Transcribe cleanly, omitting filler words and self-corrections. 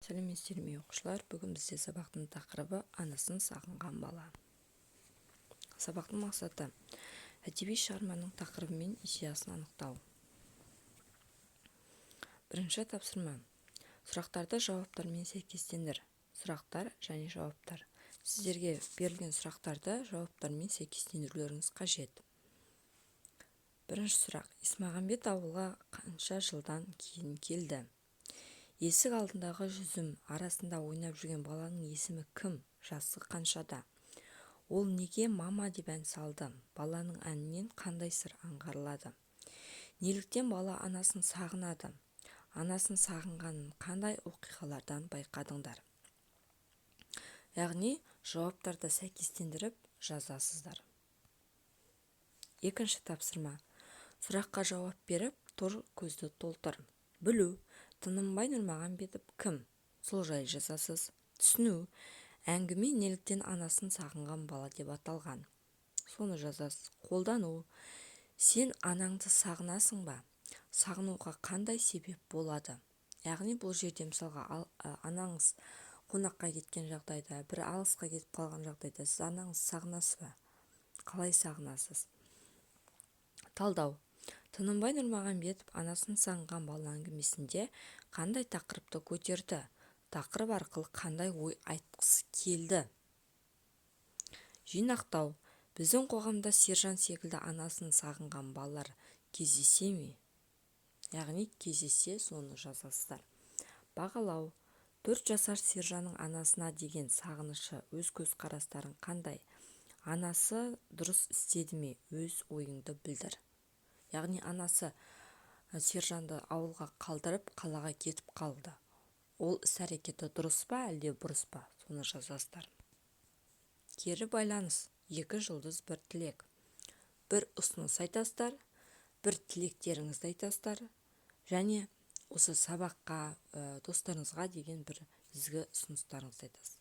Сәлеметсіздер ме, оқушылар! Бүгін бізде сабақтың тақырыбы: «Анасын сағынған бала». Сабақтың мақсаты: әдеби шығарманың тақырыбы мен идеясын анықтау. Бірінші тапсырма: сұрақтарды жауаптармен сәйкестендір. Сұрақтар және жауаптар. Сіздерге берілген сұрақтарды жауаптармен сәйкестендірулеріңіз қажет. Бірінші сұрақ: Есмағамбет ауылға қанша жылдан кейін келді? Есік алдындағы жүзім арасында ойнап жүрген баланың есімі кім, жасы қаншада? Ол неге «мама» деп ән салды? Баланың әнінен қандай сыр аңғарылады? Неліктен бала анасын сағынады? Анасын сағынғанын қандай оқиғалардан байқадыңдар? Яғни жауаптарды сәйкестендіріп жазасыздар. Екінші тапсырма: сұраққа жауап беріп, тор көзді толтыр. Білу: Тынымбай Нұрмағамбетов кім, сол жайлы жазасыз. Түсіну: әңгіме неліктен «Анасын сағынған бала» деп аталған, соны жазасыз. Қолдану: сен анаңды сағынасың ба? Сағынуға қандай себеп болады? Яғни бұл жерде, мысалға, анаңыз қонаққа кеткен жағдайда, бір алысқа кетіп қалған жағдайда сіз анаңызды сағынасыз ба? Қалай сағынасыз? Талдау: Тынымбай Нұрмағамбетов «Анасын сағынған бала» әңгімесінде қандай тақырыпты көтерді? Тақырып арқылы қандай ой айтқысы келді? Жинақтау: біздің қоғамда Сержан секілді анасын сағынған балалар кездесе ме? Яғни кездессе, соны жазасыздар. Бағалау: 4 жасар Сержанның анасына деген сағынышы, өз көзқарастарың қандай? Анасы дұрыс істеді ме? Өз ойыңды білдір. Яғни анасы Сержанды ауылға қалдырып, қалаға кетіп қалды. Ол іс-әрекеті дұрыс па, әлде бұрыс па, соны жазасыздар. Кері байланыс: екі жұлдыз, бір тілек. Бір ұсыныс айтасыздар, бір тілектеріңізді айтасыздар және осы сабаққа, достарыңызға деген бір ізгі ұсыныстарыңызды айтасыздар.